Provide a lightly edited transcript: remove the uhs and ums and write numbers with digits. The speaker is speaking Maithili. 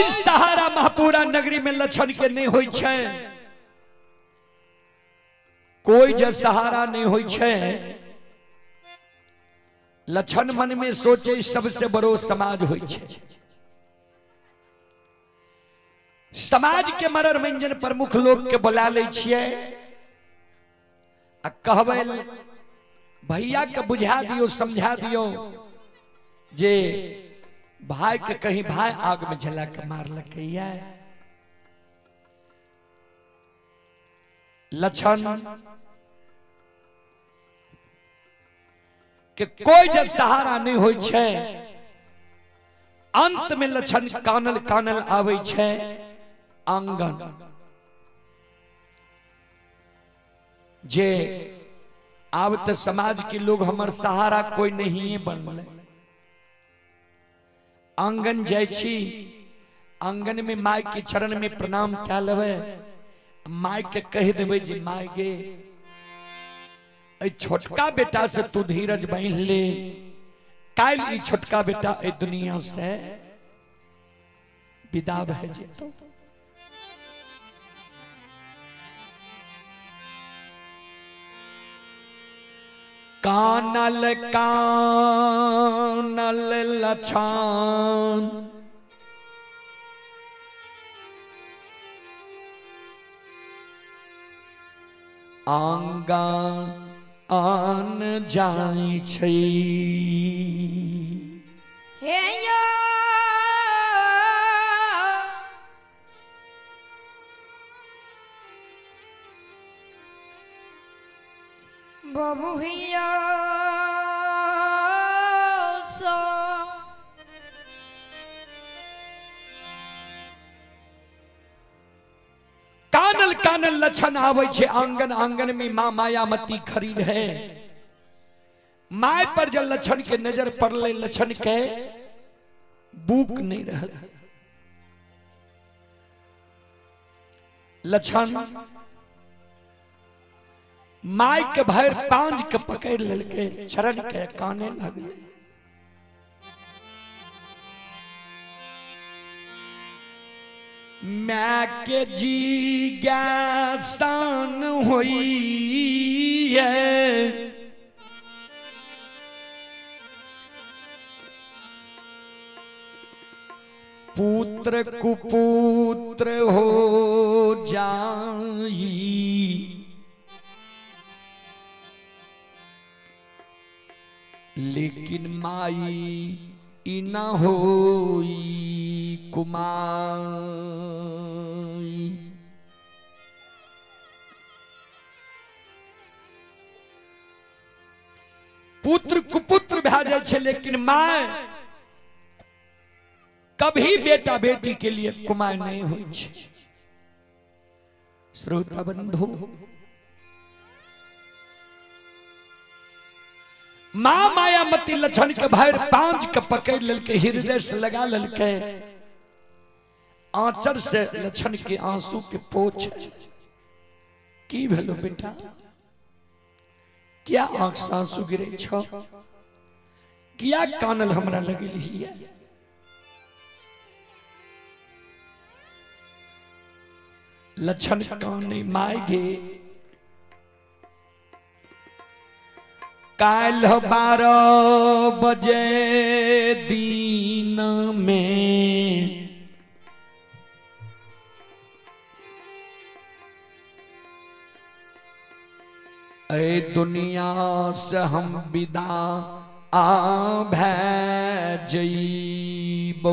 कोई सहारा महपुरा नगरी में लक्षण के नहीं होई छै। कोई जे सहारा नहीं होई छै, लक्षण मन में सोचे सबसे बड़ो समाज होई छै। समाज के मरर मंजन प्रमुख लोग के बुला लै छियै आ कहबै, भैया के बुझा दियो, समझा दियो जे भाई के कहीं भाई आग में जला के मारलकै। लक्षण के कोई जब सहारा नहीं होई छै, अंत में लक्षण कानल कानल आवे छै आंगन जे आब तो समाज के लोग हमर सहारा कोई नहीं बनले। आंगन जाइ छी, आंगन में माय के चरण में प्रणाम कए लेबै, माय के कहि देबै जे माय गे, एहि छोटका बेटा से तू धीरज बान्हि ले, काल्हि ई छोटका बेटा एहि दुनिया से विदा भए जेतौ। कानल कानल लछान आंगा आन जाइ छै। हे यो बाबू भैया सो कानल कानल लक्षण आबै छै आंगन। आंगन में माँ मायामती खड़ी रहे। My पर जब लक्षण के नजर पड़ले, लक्षण के बुक नहीं रहल। लक्षण my के भर पांज के पकड़ लेलके, चरण के काने लगले। My के जी गैसान होई है, पुत्र कुपुत्र हो जाई, लेकिन माई ई न होई कुमाई। पुत्र कुपुत्र भए जाइ छै, लेकिन my कभी बेटा बेटी के लिए कुमार नहीं होइ छै। श्रोता बंधु, माँ मायामती लक्षण के भर पांच के पकड़ लेलके, हृदय से लगा लेलके, आंचर से लक्षण के आंसू के पोछ। की भेलो बेटा, क्या आंख से आंसू गिरे छो, किया कानल हमरा लगलिही? लक्षण काने my गे, काल्हि 12 बजे दिन में ऐ दुनिया से हम विदा आ भै जइबौ।